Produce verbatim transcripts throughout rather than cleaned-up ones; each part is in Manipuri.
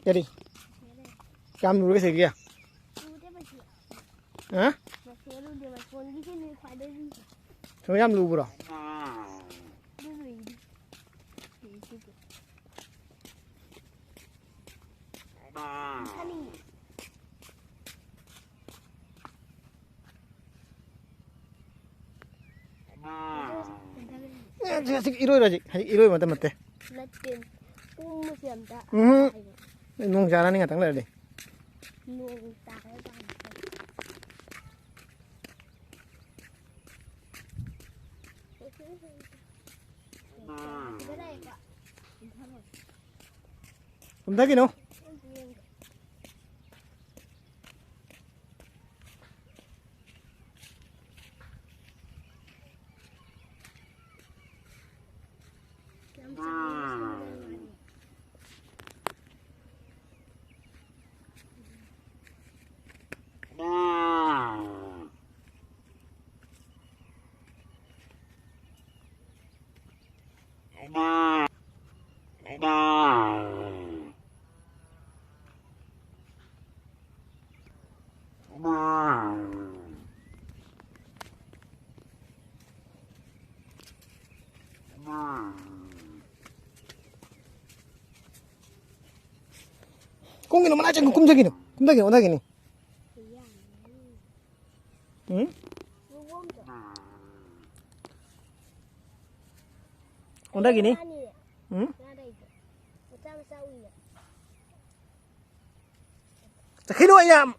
ꯀꯔꯤ? ꯀꯌꯥꯝ ꯂꯨꯔꯒꯦ ꯁꯤꯒꯤ? ꯂꯨꯗꯦ ꯃꯁꯤ꯫ ꯍꯥ? ꯃꯁꯤ ꯂꯨꯗꯦ, ꯃꯁꯣꯟꯒꯤꯁꯤꯅꯤ ꯈ꯭ꯋꯥꯏꯗꯒꯤ ꯂꯨꯕ꯫ ꯁꯣ ꯌꯥꯝ ꯂꯨꯕ꯭ꯔꯣ? ꯑꯗꯨ ꯂꯨꯏꯗꯤ꯫ ꯂꯨꯏꯁꯤꯗꯤ꯫ ꯃꯨꯊꯠꯅꯤꯡꯉꯤ꯫ ꯑꯦ, ꯍꯧꯖꯤꯛ ꯏꯔꯣꯏꯔꯣ ꯍꯧꯖꯤꯛ꯫ ꯍꯧꯖꯤꯛ ꯏꯔꯣꯏꯕ ꯃꯇꯝ ꯅꯠꯇꯦ꯫ ꯅꯠꯇꯦ꯫ ꯎꯝ, ꯃꯁꯤ ꯑꯝꯇ ꯎꯝ꯫ ꯍꯥꯏꯌꯣ꯫ ꯅꯣꯡ ꯆꯥꯔꯅꯤ ꯉꯥꯛꯇꯪ ꯂꯩꯔꯗꯤ꯫ ꯅꯣꯡ ꯇꯥꯔꯀꯥꯟꯗ꯫ ꯁꯤꯗ ꯂꯩꯀꯣ꯫ ꯀꯨꯝꯊꯈꯤꯅꯣ꯫ ꯀꯨꯝꯒꯤꯅꯨ, ꯃꯅꯥꯛ ꯆꯪꯒꯅꯨ, ꯀꯨꯝꯊꯒꯤꯅꯨ, ꯀꯨꯝꯊꯒꯤꯅꯨ, ꯑꯣꯟꯊꯒꯤꯅꯤ꯫ ꯎꯝ? ꯑꯣꯟꯊꯒꯤꯅꯤ꯫ ꯎꯝ? ꯆꯠꯈꯤꯅꯨ, ꯑꯩ ꯌꯥꯝ꯫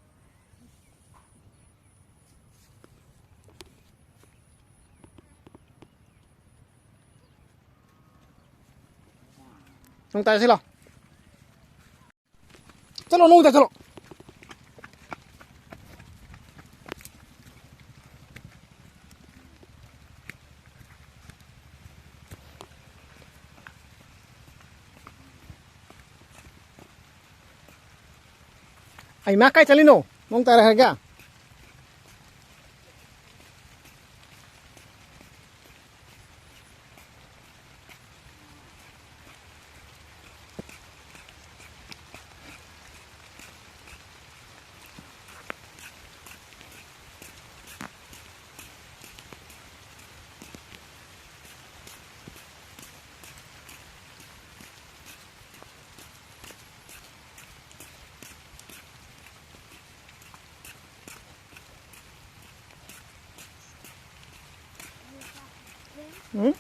ꯅꯣꯡ ꯇꯥꯔꯁꯤ ꯂꯥꯎ꯫ ꯆꯠꯂꯣ, ꯅꯣꯡ ꯇꯥ ꯆꯠꯂꯣ꯫ ꯑꯩ ꯃꯥ ꯀꯥꯏ ꯆꯠꯂꯤꯅꯣ? ꯅꯣꯡ ꯇꯥꯔꯦ ꯍꯥꯏꯔꯒ꯫ ꯎꯝ?